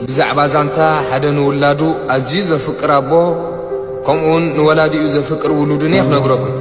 ብዛዕባ ዛንታ ሓደ ንውላዱ ኣዝዩ ዘፍቅር ኣቦ፣ ከምኡውን ንወላዲኡ ዘፍቅር ውሉድን እየ ክነግረኩም።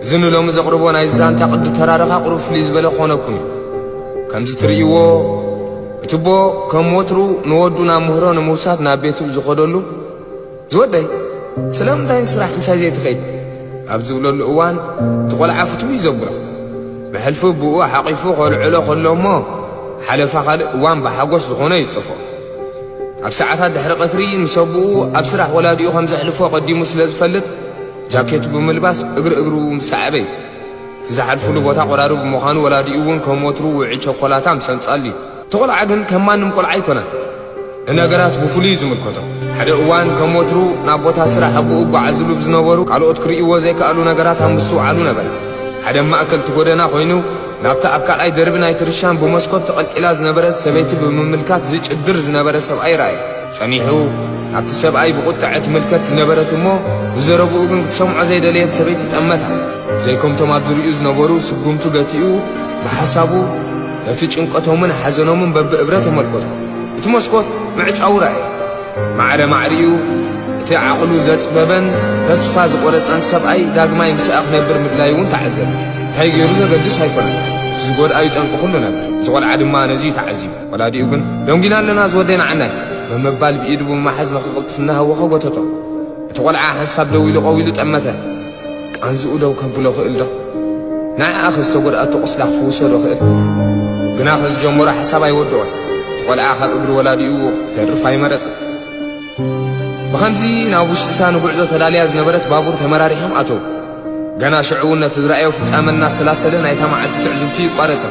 እዚ ንሎሚ ዘቕርቦ ናይ ዛንታ ቅዲ ተራረኻ ቁሩብ ፍልይ ዝበለ ክኾነኩም እዩ። ከምዚ ትርእይዎ፣ እቲ ኣቦ ከም ወትሩ ንወዱ ናብ ምህሮ ንምውሳድ ናብ ቤቱ ብዝኸደሉ፣ "ዝወደይ፣ ስለምንታይ ንስራሕ ምሳይ ዘይትኸይድ?" ኣብ ዝብለሉ እዋን፣ እቲ ቆልዓ ፍትው እዩ ዘብሎ። ብሕልፊ ብኡ ሓቒፉ ከልዕሎ ከሎ እሞ፣ ሓለፋ ካልእ እዋን ብሓጎስ ዝኾነ ይጽፎ። ኣብ ሰዓታት ድሕሪ ቀትሪ ምስ ኣቦኡ ኣብ ስራሕ ወላዲኡ ከም ዘሕልፎ ቀዲሙ ስለ ዝፈልጥ፣ ጃኬቱ ብምልባስ እግሪ እግሩ ምስ ሰዓበ እዩ። እቲ ዝሓልፉሉ ቦታ ቆራርብ ብምዃኑ፣ ወላዲኡ እውን ከም ወትሩ ውዑይ ቸኮላታ ምስ ኣምጻሉ እዩ። እቲ ቆልዓ ግን ከም ማንም ቆልዓ ኣይኮነን። ንነገራት ብፍሉይ እዩ ዝምልከቶ። ሓደ እዋን ከም ወትሩ ናብ ቦታ ስራሕ ኣቦኡ ይጓዓዝሉ ብዝነበሩ ካልኦት ክርእይዎ ዘይከኣሉ ነገራት ኣብ ምስትውዓሉ ነበረ። ሓደ ማእከል እቲ ጎደና ኮይኑ ናብታ ኣብ ካልኣይ ደርቢ ናይቲ ርሻን ብመስኮት ተቐልቂላ ዝነበረት ሰበይቲ ብምምልካት ዝጭድር ዝነበረ ሰብኣይ ረኣየ። ጸኒሑ ናብቲ ሰብኣይ ብቑጥዐ ትምልከት ዝነበረት እሞ ንዘረብኡ ግን ክትሰምዖ ዘይደለየት ሰበይቲ ጠመታ። ዘይከምቶም ኣብ ዙርያኡ ዝነበሩ ስጉምቱ ገቲኡ ብሓሳቡ ነቲ ጭንቀቶምን ሓዘኖምን በብእብረ ተመልከቶ። እቲ መስኮት ምዕጻዉ ረኣየ። ማዕረ ማዕሪኡ እቲ ዓቕሉ ዘጽበበን ተስፋ ዝቖረጸን ሰብኣይ ዳግማይ ምስኣ ክነብር ምድላዩ እውን ተዓዘበ። እንታይ ገይሩ ዘገድስ ኣይኮነን። እቲ ዝጎድኣዩ ጠንቂ ኩሉ ነገር። እዚ ቆልዓ ድማ ነዚ እዩ ተዓዚቡ። ወላዲኡ ግን፣ "ደንጊና ኣለና ዝወደይ ንዓናይ" ብምባል ብኢዱ ብምሓዝ ንኽቕልጥፍ እናሃወኸ ጎተቶ። እቲ ቆልዓ ሓንሳብ ደው ኢሉ ቀዊሉ ጠመተ። ቃንዝኡ ደው ከብሎ ክእል ዶ? ንዓኣ ኸ ዝተጎድኣቶ ቁስላ ክፍውሶ ዶ ክእል? ግና ኸ ዝጀመሮ ሓሳብ ኣይወድኦን። እቲ ቆልዓ ካብ እግሪ ወላዲኡ ክተርፍ ኣይመረጸን። ብኸምዚ ናብ ውሽጢ እታ ንጉዕዞ ተዳልያ ዝነበረት ባቡር ተመራሪሖም ኣተዉ። ገና ሽዑ እውን ነቲ ዝረኣዮ ፍጻመ እናሰላሰለ ናይታ መዓልቲ ትዕዝብቱ ይቋረጸ።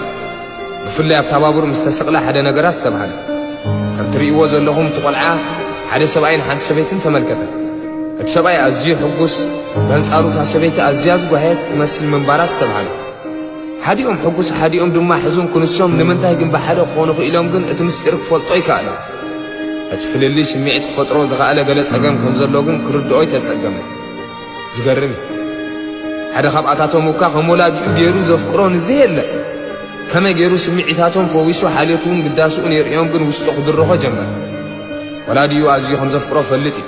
ብፍላይ ኣብታ ባቡር ምስ ተሰቕለ ሓደ ነገር ኣስተብሃለ። ከም ትርእይዎ ዘለኹም እቲ ቆልዓ ሓደ ሰብኣይን ሓንቲ ሰበይትን ተመልከተ። እቲ ሰብኣይ ኣዝዩ ሕጉስ፣ በንጻሩ እታ ሰበይቲ ኣዝያ ዝጓህየት ትመስል ምንባራ ኣስተብሃለ። ሓዲኦም ሕጉስ ሓዲኦም ድማ ሕዙን ክንሶም ንምንታይ ግን ብሓደ ክኾኑ ክኢሎም ግን እቲ ምስጢር ክፈልጦ ኣይከኣለን። እቲ ፍልልይ ስምዒት ክፈጥሮ ዝኸኣለ ገለ ጸገም ከም ዘሎ ግን ክርድኦ ኣይተጸገመን። ዝገርም እዩ። ሓደ ካብኣታቶም እኳ ከም ወላዲኡ ገይሩ ዘፍቅሮ ንዘየለ፣ ከመይ ገይሩ ስምዒታቶም ፈዊሱ ሓልዮቱን ግዳስኡን የርእዮም ግን ውሽጡ ክድርኾ ጀመረ። ወላዲኡ ኣዝዩ ከም ዘፍቅሮ ፈልጥ እዩ።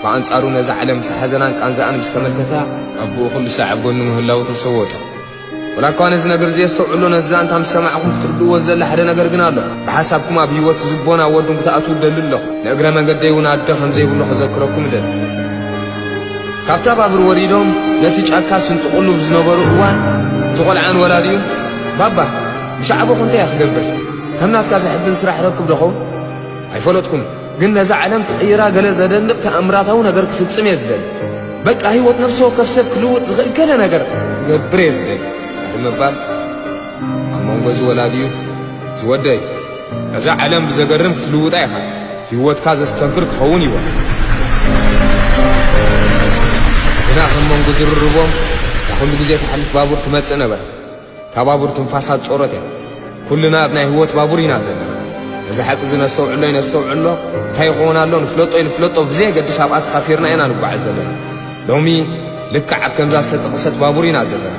ብኣንጻሩ ነዛ ዓለም ምስ ሓዘናን ቃንዛኣን ምስ ተመልከታ፣ ኣቦኡ ኩሉ ሳዕ ኣብ ጎኑ ምህላዉ ተሰወጦ። ወላ እኳ ነዚ ነገር ዘየስተውዕሎ፣ ነዚ ዛንታ ምስ ሰማዕኹም ክትርድእዎ ዝደሊ ሓደ ነገር ግን ኣሎ። ብሓሳብኩም ኣብ ህይወት ዝቦን ኣብ ወዱን ክትኣትዉ እደሊ ኣለኹ። ንእግረ መንገደይ እውን ኣደ ከም ዘይብሉ ከዘክረኩም እደሊ። ካብታ ባቡር ወሪዶም ነቲ ጫካ ስንጥቕሉ ብዝነበሩ እዋን፣ እቲ ቆልዓን ወላዲኡን፣ "ባባ፣ ምስ ዓበኹ እንታይ እየ ክገብር? ከም ናትካ ዘሕብን ስራሕ ረክብ ዶ ኸውን? ኣይፈለጥኩን፣ ግን ነዛ ዓለም ክቕይራ ገለ ዘደንቕ ተኣምራታዊ ነገር ክፍጽም እየ ዝደሊ። በቃ ህይወት ነፍሲ ወከፍ ሰብ ክልውጥ ዝኽእል ገለ ነገር ክገብር እየ ዝደሊ" ድሕሪ ምባል፣ ኣብ መንጎ እዚ ወላዲኡ፣ "ዝወደይ፣ ነዛ ዓለም ብዘገርም ክትልውጣ ኢኻ። ህይወትካ ዘስተንክር ክኸውን ይበል። ግና ከም መንጎ ዝርርቦም፣ እታ ኩሉ ግዜ ትሓልፍ ባቡር ትመጽእ ነበረት። እታ ባቡር ትንፋሳ ትጾረት እያ። ኩልና ኣብ ናይ ህይወት ባቡር ኢና ዘለና። ነዚ ሓቂ እዚ ነስተውዕሎ ኣይነስተውዕሎ፣ እንታይ ይኸውን ኣሎ ንፍለጦ ኣይንፍለጦ ብዘየገድስ ኣብኣ ተሳፊርና ኢና ንጓዓዝ ዘለና። ሎሚ ልክዕ ኣብ ከምዛ ዝተጠቕሰት ባቡር ኢና ዘለና።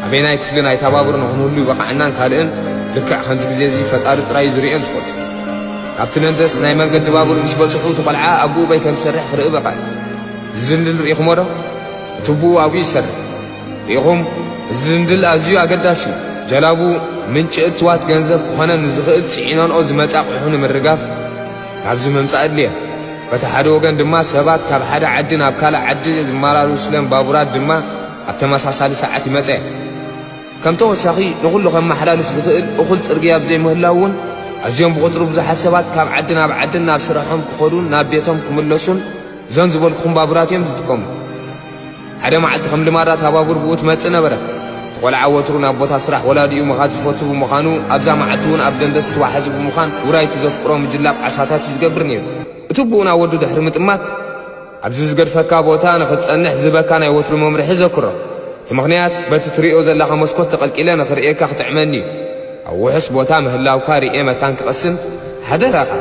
ኣበየናይ ክፍሊ ናይታ ባቡር ንኽንህሉ ይበቕዓናን ካልእን፣ ልክዕ ከምዚ ግዜ እዚ ፈጣሪ ጥራይ እዩ ዝርእዮን ዝፈልጦ። ኣብቲ ለንደስ ናይ መንገዲ ባቡር ምስ በጽሑ፣ እቲ ቆልዓ ኣቦኡ በይ ከም ዝሰርሕ ክርኢ በቓ። ዝድልድል ርኢኹሞ ዶ? እቲ ኣቦኡ ኣብኡ ይሰርሕ። ርኢኹም፣ እዚ ድልድል ኣዝዩ ኣገዳሲ እዩ። ጀላቡ ምንጪ እትዋት ገንዘብ ክኾነ ንዝኽእል ጽዒነንኦ ዝመጻ ኣቑሑ ንምርጋፍ ናብዚ ምምጻእ ኣድልየን። በቲ ሓደ ወገን ድማ ሰባት ካብ ሓደ ዓዲ ናብ ካልእ ዓዲ ዝመላለሱለን ባቡራት ድማ ኣብ ተመሳሳሊ ሰዓት ይመጻ እየን። ከም ተወሳኺ ንኹሉ ከመሓላልፍ ዝኽእል እኹል ጽርግያ ብዘይምህላው እውን ኣዝዮም ብቑጽሪ ብዙሓት ሰባት ካብ ዓዲ ናብ ዓድን ናብ ስራሖም ክኸዱን ናብ ቤቶም ክምለሱን እዘን ዝበልኩኹም ባቡራት እዮም ዝጥቀሙ። ሓደ መዓልቲ ከም ልማዳ እታ ባቡር ብኡ ትመጽእ ነበረት። እቲ ቆልዓ ወትሩ ናብ ቦታ ስራሕ ወላዲኡ ምኻድ ዝፈቱ ብምዃኑ፣ ኣብዛ መዓልቲ እውን ኣብ ደንደስ ተዋሓዚ ብምዃን ውራይ እቲ ዘፍቅሮ ምጅላብ ዓሳታት እዩ ዝገብር ነይሩ። እቲ ኣቦኡ ናብ ወዱ ድሕሪ ምጥማት፣ ኣብዚ ዝገድፈካ ቦታ ንኽትጸንሕ ዝህበካ ናይ ወትሩ መምርሒ ዘክሮ። እቲ ምኽንያት፣ በቲ ትርእዮ ዘለኻ መስኮት ተቐልቂለ ንኽርእየካ ክጥዕመኒ እዩ። ኣብ ውሑስ ቦታ ምህላውካ ርእየ መታን ክቐስም፣ ሓደራኻ፣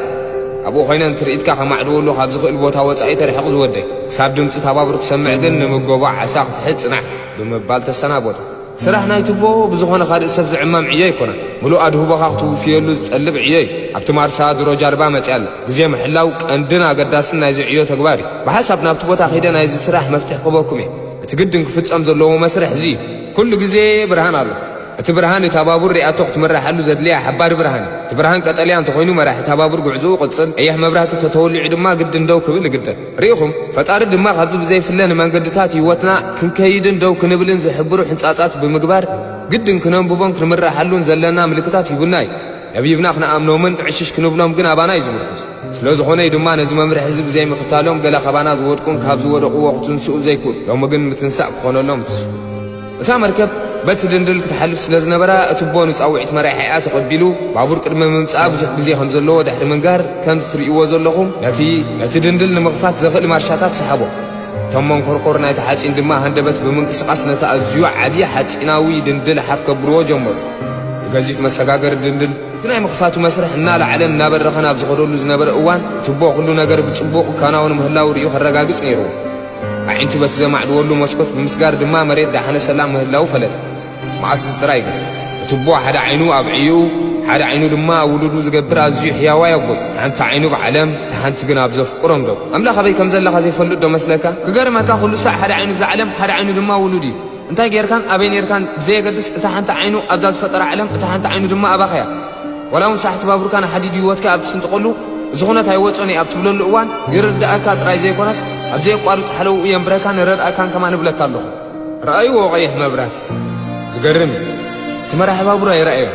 ኣብኡ ኮይነ ንትርኢትካ ከማዕድወሉ ካብ ዝኽእል ቦታ ወጻኢ ተርሕቕ ዝወደይ። ክሳብ ድምጺ እታ ባቡር ትሰምዕ ግን ንምገቦ ዓሳ ክትሕዝ ጽናሕ፣ ብምባል ተሰናበቶ። ስራሕ ናይ ቱቦ ብዝኾነ ካልእ ሰብ ዝዕመም ዕዮ ኣይኮነን። ምሉእ ኣድህቦኻ ክትውፍየሉ ዝጠልብ ዕዮ እዩ። ኣብቲ ማርሳ ድሮ ጃልባ መጺኣ ኣላ። ግዜ ምሕላው ቀንድን ኣገዳስን ናይዚ ዕዮ ተግባር እዩ። ብሓሳብ ናብቲ ቦታ ከይደ ናይዚ ስራሕ መፍትሕ ክህበኩም እየ። እቲ ግድን ክፍጸም ዘለዎ መስርሕ እዚ እዩ። ኩሉ ግዜ ብርሃን ኣሎ። እቲ ብርሃን እታ ባቡር ሪኣቶ ክትምርሓሉ ዘድልያ ሓባሪ ብርሃን እዩ። እቲ ብርሃን ቀጠልያ እንተኾይኑ መራሒ እታ ባቡር ጉዕዞኡ ይቕጽል፣ ቀይሕ መብራህቲ ተተወሊዑ ድማ ግድን ደው ክብል ይግደድ። ርኢኹም፣ ፈጣሪ ድማ ካብዚ ብዘይፍለ ንመንገድታት ህይወትና ክንከይድን ደው ክንብልን ዝሕብሩ ሕንጻጻት ብምግባር ግድን ክነንብቦን ክንምርሓሉን ዘለና ምልክታት ሂቡና እዩ። ነቢብና ክንኣምኖምን ዕሽሽ ክንብሎም ግን ኣባና እዩ ዝምርኩስ። ስለ ዝኾነ እዩ ድማ ነዚ መምርሒ እዚ ብዘይምኽታሎም ገለ ካባና ዝወድቁን ካብ ዝወደቕዎ ክትንስኡ ዘይክእሉ፣ ሎሚ ግን ምትንሳእ ክኾነሎም ትስፉ። እታ መርከብ በቲ ድንድል ክትሓልፍ ስለ ዝነበራ፣ እቲ ቦ ንጻውዒት መራሒኣ ተቐቢሉ፣ ባቡር ቅድሚ ምምጽኣ ብዙሕ ግዜ ከም ዘለዎ ድሕሪ ምንጋር፣ ከምዚ ትርእይዎ ዘለኹም፣ ነቲ፣ ነቲ ድንድል ንምኽፋት ዘኽእል ማርሻታት ሰሓቦ። እቶም መንኮርኮር ናይቲ ሓጺን ድማ ሃንደበት ብምንቅስቓስ ነቲ ኣዝዩ ዓቢ ሓጺናዊ ድንድል ሓፍ ከብልዎ ጀመሩ። እቲ ገዚፍ መሰጋገሪ ድንድል፣ እቲ ናይ ምኽፋቱ መስርሕ እናለዓለን እናበረኸን ኣብ ዝኸደሉ ዝነበረ እዋን፣ እቲ ቦ ኩሉ ነገር ብጽቡቕ ይከናወን ምህላው ርእዩ ከረጋግጽ ነይርዎ። ኣዒንቱ በቲ ዘማዕድወሉ መስኮት ብምስጋር ድማ መሬት ደሓነ ሰላም ምህላው ፈለጠ። መኣስ እዚ ጥራይ ግን፣ እቲ ቦ ሓደ ዓይኑ ኣብ ዕይኡ፣ ሓደ ዓይኑ ድማ ኣብ ውሉዱ ዝገብር ኣዝዩ ሕያዋይ ኣቦ እዩ። ሓንቲ ዓይኑ ብዓለም፣ እታ ሓንቲ ግን ኣብ ዘፍቅሮም ደው። ኣምላኽ ኣበይ ከም ዘለኻ ዘይፈልጥ ዶ መስለካ? ክገርመካ፣ ኩሉ ሳዕ ሓደ ዓይኑ ብዛ ዓለም፣ ሓደ ዓይኑ ድማ ውሉድ እዩ። እንታይ ጌርካን ኣበይ ኔርካን ብዘየገድስ፣ እታ ሓንቲ ዓይኑ ኣብዛ ዝፈጠራ ዓለም፣ እታ ሓንቲ ዓይኑ ድማ ኣባኻ እያ። ዋላ እውን ሳሕቲ ባቡርካ ንሓዲድ ህይወትካ ኣብ ትስንጥቐሉ፣ እዚ ኩነት ኣይወጾን እየ ኣብ ትብለሉ እዋን፣ ይርድኣካ ጥራይ ዘይኮነስ፣ ኣብ ዘየቋርጽ ሓለውኡ የንብረካን ይረድኣካን ከማን እብለካ ኣለኹ። ረኣይዎ ቀይሕ መብራህቲ። ዝገርም እዩ። እቲ መራሒ ባቡር ኣይረኣዮን።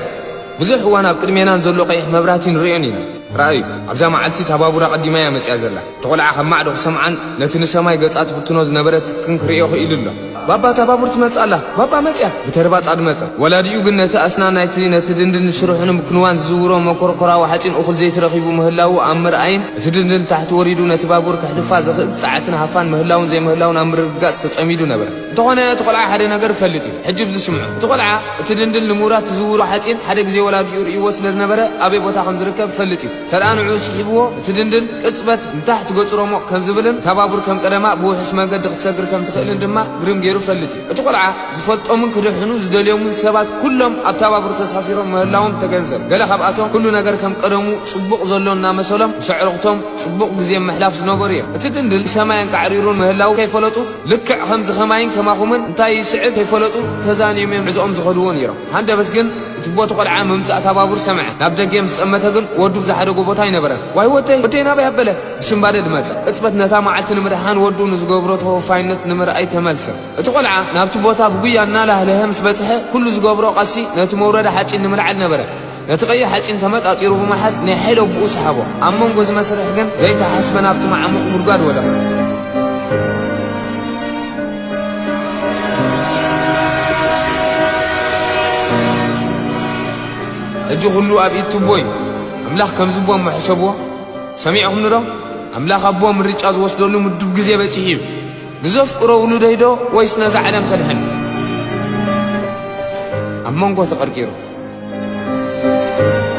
ብዙሕ እዋን ኣብ ቅድሜና ንዘሎ ቀይሕ መብራህቲ ንርእዮን ኢና። ረኣዩ፣ ኣብዛ መዓልቲ እታ ባቡር ኣቐዲማ እያ መጺኣ ዘላ። እቲ ቆልዓ ካብ ማዕዶ ክሰምዓን ነቲ ንሰማይ ገጻ ትብትኖ ዝነበረት ትክን ክርእዮ ክኢሉ ኣሎ። "ባባ፣ እታ ባቡር ትመጽእ ኣላ! ባባ፣ መጺኣ!" ብተርባጻ ድመጸ። ወላዲኡ ግን ነቲ ኣስናን ናይቲ ነቲ ድንድል ንስርሑ ንምክንዋን ዝዝውሮ መንኮርኮራዊ ሓጺን እኹል ዘይተረኺቡ ምህላዉ ኣብ ምርኣይን፣ እቲ ድንድል ታሕቲ ወሪዱ ነቲ ባቡር ከሕልፋ ዘኽእል ጸዓትን ሃፋን ምህላውን ዘይምህላውን ኣብ ምርግጋጽ ተጸሚዱ ነበረ። እንተኾነ፣ እቲ ቆልዓ ሓደ ነገር ይፈልጥ እዩ። ሕጂ ኣብዚ ስምዑ። እቲ ቆልዓ፣ እቲ ድንድል ንምውራድ ትዝውሮ ሓጺን ሓደ ግዜ ወላዲኡ ርእይዎ ስለ ዝነበረ፣ ኣበይ ቦታ ከም ዝርከብ ይፈልጥ እዩ። ተደኣ ንዕኡ ስሒብዎ፣ እቲ ድንድል ቅጽበት ንታሕቲ ገጹ ረሞቕ ከም ዝብልን፣ እታ ባቡር ከም ቀደማ ብውሑስ መንገዲ ክትሰግር ከም ትኽእልን ድማ ግርም ገይሩ ይፈልጥ እዩ። እቲ ቆልዓ፣ ዝፈልጦምን ክድሕኑ ዝደልዮምን ሰባት ኩሎም ኣብታ ባቡር ተሳፊሮም ምህላዎም ተገንዘበ። ገለ ካብኣቶም፣ ኩሉ ነገር ከም ቀደሙ ጽቡቕ ዘሎ እናመሰሎም፣ ምስ ኣዕሩኽቶም ጽቡቕ ግዜ ምሕላፍ ዝነበሩ እዮም። እቲ ድንድል ሰማይ ኣንቃዕሪሩ ምህላዉ ከይፈለጡ፣ ልክዕ ከምዚ ከማይን ከማኹምን እንታይ ይስዕብ ከይፈለጡ ተዛንዮም እዮም ዕዝኦም ዝኸድዎ ነይሮም። ሃንደበት ግን እቲ ቦቲ ቆልዓ ምምጻእ እታ ባቡር ሰምዐ። ናብ ደገ ምስ ጠመተ ግን ወዱ ብዝሓደጎ ቦታ ኣይነበረን። "ዋይ ወደይ፣ ወደይ ናበይ?" ኣበለ ብስንባደ ድመጸ። ቅጽበት ነታ መዓልቲ ንምድሓን ወዱ ንዝገብሮ ተወፋይነት ንምርኣይ ተመልሰ። እቲ ቆልዓ ናብቲ ቦታ ብጉያ እናላህለሀ ምስ በጽሐ፣ ኩሉ ዝገብሮ ቃልሲ ነቲ መውረዲ ሓጺን ንምልዓል ነበረ። ነቲ ቀይሕ ሓጺን ተመጣጢሩ ብምሓዝ ናይ ሓይሊ ኣቦኡ ሰሓቦ። ኣብ መንጎ እዚ መስርሕ ግን ዘይተሓስበ ናብቲ መዓሙቕ ጉድጓድ ወደቐ። ሕጂ ኩሉ ኣብ ኢድ ቱቦ እዩ። ኣምላኽ ከምዚ እቦ እሞ ሕሰብዎ። ሰሚዕኹምኒ ዶ? ኣምላኽ ኣቦ ምርጫ ዝወስደሉ ምዱብ ግዜ በጺሑ እዩ። ንዘፍቅሮ ውሉደይ ዶ ወይስ ነዛ ዓለም ከድሕን? ኣብ መንጎ ተቐርቂሩ።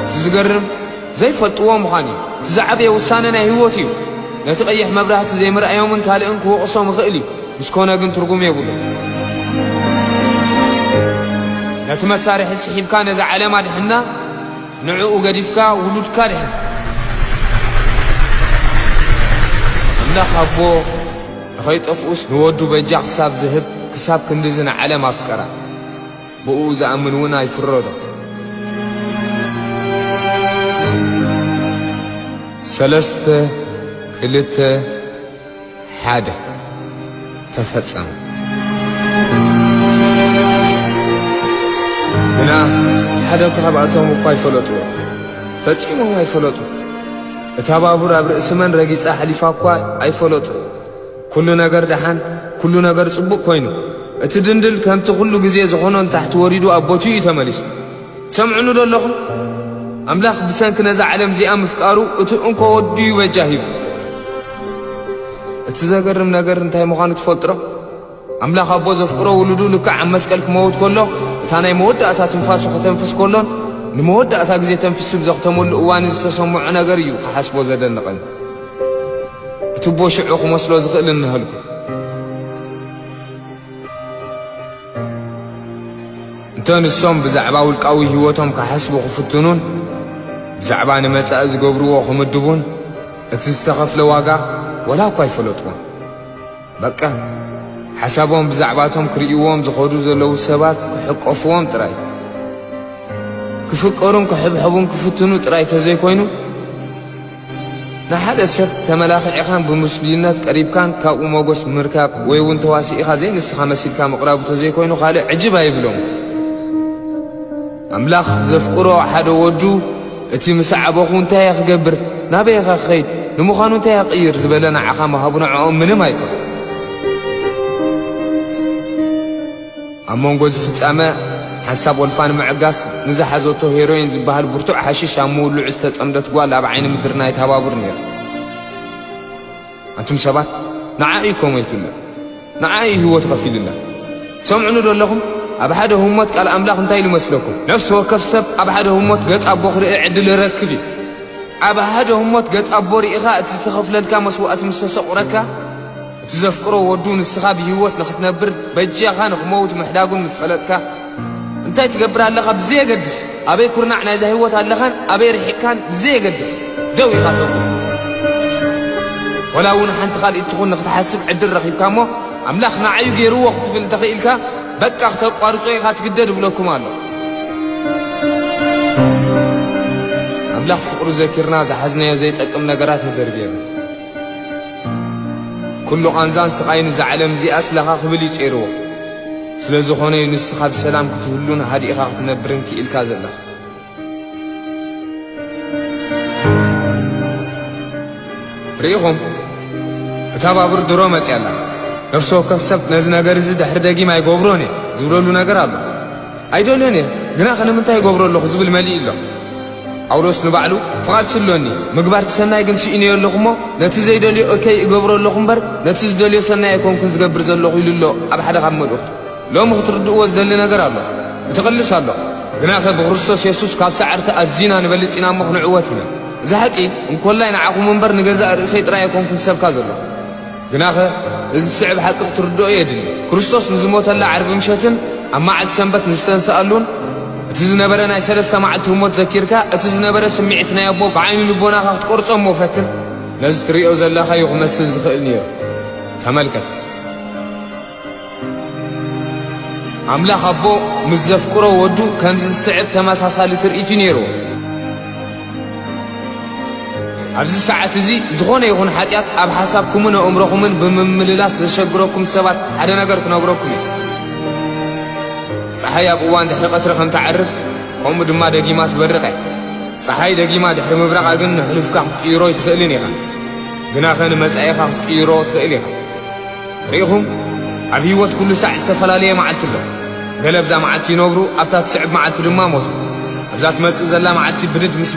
እቲ ዝገርም፣ ዘይፈልጥዎ ምዃን እዩ። እቲ ዝዓበየ ውሳነ ናይ ህይወቱ እዩ። ነቲ ቀይሕ መብራህቲ ዘይምርኣዮምን ካልእን ክወቕሶም ይኽእል እዩ። ምስ ኮነ ግን ትርጉም የብሉን። ነቲ መሳርሒ ስሒብካ ነዛ ዓለም ኣድሕና፣ ንዕኡ ገዲፍካ ውሉድካ ድሕን። ኣምላኽ ኣቦ ንኸይጠፍኡስ ንወዱ በጃ ክሳብ ዝህብ፣ ክሳብ ክንድዚ ንዓለም ኣፍቀራ። ብኡ ዝኣምን እውን ኣይፍረዶ። ሰለስተ፣ ክልተ፣ ሓደ። ተፈጸመ። ግና ሓደ ካብኣቶም እኳ ኣይፈለጥዎ። ፈጺሞም ኣይፈለጡ። እታ ባቡር ኣብ ርእሲ መን ረጊጻ ሓሊፋ እኳ ኣይፈለጡ። ኩሉ ነገር ደሓን፣ ኩሉ ነገር ጽቡቕ ኮይኑ፣ እቲ ድንድል ከምቲ ኩሉ ግዜ ዝኾኖ ንታሕቲ ወሪዱ ኣብ ቦትኡ እዩ ተመሊሱ። ትሰምዑኒ ዶ ኣለኹም? ኣምላኽ ብሰንኪ ነዛ ዓለም እዚኣ ምፍቃሩ እቲ እንኮ ወዱ እዩ በጃ ሂቡ። እቲ ዘገርም ነገር እንታይ ምዃኑ ትፈልጡ ዶ? ኣምላኽ ኣቦ ዘፍቅሮ ውሉዱ ልክዕ ኣብ መስቀል ክመውት ከሎ፣ እታ ናይ መወዳእታ ትንፋሱ ከተንፍስ ከሎን ንመወዳእታ ግዜ ተንፊሱ ብዘኽተመሉ እዋን ዝተሰምዖ ነገር እዩ ክሓስቦ ዘደንቐኒ። እቲ ኣቦ ሽዑ ክመስሎ ዝኽእል እንሀልኩ። እቶ ንሶም ብዛዕባ ውልቃዊ ህይወቶም ክሓስቡ ክፍትኑን ብዛዕባ ንመጻኢ ዝገብርዎ ክምድቡን እቲ ዝተኸፍለ ዋጋ ወላ እኳ ኣይፈለጥዎን። በቃ ሓሳቦም ብዛዕባቶም ክርእይዎም ዝኸዱ ዘለዉ ሰባት ክሕቀፍዎም ጥራይ፣ ክፍቀሩን ክሕብሐቡን ክፍትኑ ጥራይ ተዘይኮይኑ፣ ንሓደ ሰብ ተመላኺዕኻን ብምስሉይነት ቀሪብካን ካብኡ ሞገስ ምርካብ ወይ እውን ተዋሲእኻ ዘይንስኻ መሲልካ ምቕራቡ ተዘይኮይኑ ካልእ ዕጅብ ኣይብሎምን። ኣምላኽ ዘፍቅሮ ሓደ ወዱ እቲ ምስ ዓበኹ እንታይ እየ ክገብር? ናበይ እየ ክኸይድ? ንምዃኑ እንታይ እየ ክቕይር? ዝበለ ንዓኻ ምሃቡ ንዕኦም ምንም ኣይኮን። ኣብ መንጎ እዚ ፍጻመ ሓንሳብ ወልፋ ንምዕጋስ ንዝሓዘቶ ሄሮይን ዝበሃል ብርቱዕ ሓሽሽ ኣብ ምውልዑ ዝተጸምደት ጓል ኣብ ዓይኒ ምድሪ ናይ ተባብር ነይራ። ኣንቱም ሰባት ንዓ እዩ እኮ ሞይቱላ። ንዓ እዩ ህይወት ከፊሉላ። ትሰምዑኒ ዶ ኣለኹም? ኣብ ሓደ ህሞት ቃል ኣምላኽ እንታይ ኢሉ መስለኩም? ነፍሲ ወከፍ ሰብ ኣብ ሓደ ህሞት ገጽ ኣቦ ክርኢ ዕድል ይረክብ እዩ። ኣብ ሓደ ህሞት ገጽ ኣቦ ርኢኻ እቲ ዝተኸፍለልካ መስዋእቲ ምስ ተሰቑረካ፣ እቲ ዘፍቅሮ ወዱ ንስኻ ብህይወት ንኽትነብር በጃኻ ንኽመውት ምሕዳጉን ምስ ፈለጥካ፣ እንታይ ትገብር ኣለኻ ብዘየገድስ፣ ኣበይ ኩርናዕ ናይዛ ህይወት ኣለኻን ኣበይ ርሒቕካን ብዘየገድስ ደው ኢኻ ተብሎ። ወላ እውን ሓንቲ ካልኢት ትኹን ንኽትሓስብ ዕድል ረኺብካ እሞ፣ ኣምላኽ ንዓዩ ገይርዎ ክትብል እንተኽኢልካ፣ በቃ ክተቋርጾ ኢኻ ትግደድ እብለኩም ኣሎ። ኣምላኽ ፍቕሩ ዘኪርና ዝሓዝናዮ ዘይጠቅም ነገራት የደርብየና። ኩሉ ቃንዛን ስቓይን እዛ ዓለም እዚኣ ስለኻ ክብል እዩ ጸይርዎ። ስለ ዝኾነ እዩ ንስኻ ብሰላም ክትህሉን ሃዲእኻ ክትነብርን ክኢልካ ዘለኻ። ርኢኹም፣ እታ ባቡር ድሮ መጺኣ ኣላ። ነፍሲ ወከፍ ሰብ ነዚ ነገር እዚ ድሕሪ ደጊም ኣይገብሮን እየ ዝብለሉ ነገር ኣሎ። ኣይደልዮን እየ፣ ግናኸ ንምንታይ እገብሮ ኣለኹ ዝብል መሊኡ ኣሎ። ጳውሎስ ንባዕሉ፣ ፍቓድ ስሎኒ፣ ምግባር እቲ ሰናይ ግን ስኢነዮ ኣለኹ እሞ፣ ነቲ ዘይደልዮ እከይ እገብሮ ኣለኹ እምበር፣ ነቲ ዝደልዮ ሰናይ ኣይኮንኩን ዝገብር ዘለኹ ኢሉ ኣሎ ኣብ ሓደ ካብ መልእኽቱ። ሎሚ ክትርድእዎ ዝደሊ ነገር ኣሎ። እቲ ቅልስ ኣሎ። ግናኸ ብክርስቶስ የሱስ ካብ ሰዓርቲ ኣዚና ንበልጽ ኢና እሞ ክንዕወት ኢና። እዚ ሓቂ እንኮላይ ንዓኹም እምበር ንገዛእ ርእሰይ ጥራይ ኣይኮንኩን ዝሰብካ ዘለኹ። ግናኸ እዚ ዝስዕብ ሓቂ ክትርድኦ የድሊ። ክርስቶስ ንዝሞተላ ዓርቢ ምሸትን ኣብ መዓልቲ ሰንበት ንዝተንስኣሉን፣ እቲ ዝነበረ ናይ ሰለስተ መዓልቲ ህሞት ዘኪርካ፣ እቲ ዝነበረ ስምዒት ናይ ኣቦ ብዓይኒ ልቦናኻ ክትቆርጾ እሞ ፈትን። ነዚ ትርእዮ ዘለኻዮ ክመስል ዝኽእል ነይሩ። ተመልከት። ኣምላኽ ኣቦ ምስ ዘፍቅሮ ወዱ ከምዚ ዝስዕብ ተመሳሳሊ ትርኢት እዩ ነይርዎ። ኣብዚ ሰዓት እዚ ዝኾነ ይኹን ሓጢኣት ኣብ ሓሳብኩምን ኣእምሮኹምን ብምምልላስ ዘሸግረኩም ሰባት ሓደ ነገር ክነግረኩም እየ። ጸሓይ ኣብ እዋን ድሕሪ ቀትሪ ከም ትዓርብ፣ ከምኡ ድማ ደጊማ ትበርቕ እያ። ጸሓይ ደጊማ ድሕሪ ምብራቓ ግን ንሕሉፍካ ክትቅይሮ ኣይትኽእልን ኢኻ። ግናኸ ንመጻኢኻ ክትቅይሮ ትኽእል ኢኻ። ርኢኹም፣ ኣብ ህይወት ኩሉ ሳዕ ዝተፈላለየ መዓልቲ ኣሎ። ገለ ኣብዛ መዓልቲ ይነብሩ፣ ኣብታ ትስዕብ መዓልቲ ድማ ሞቱ። ኣብዛ ትመጽእ ዘላ መዓልቲ ብድድ ምስ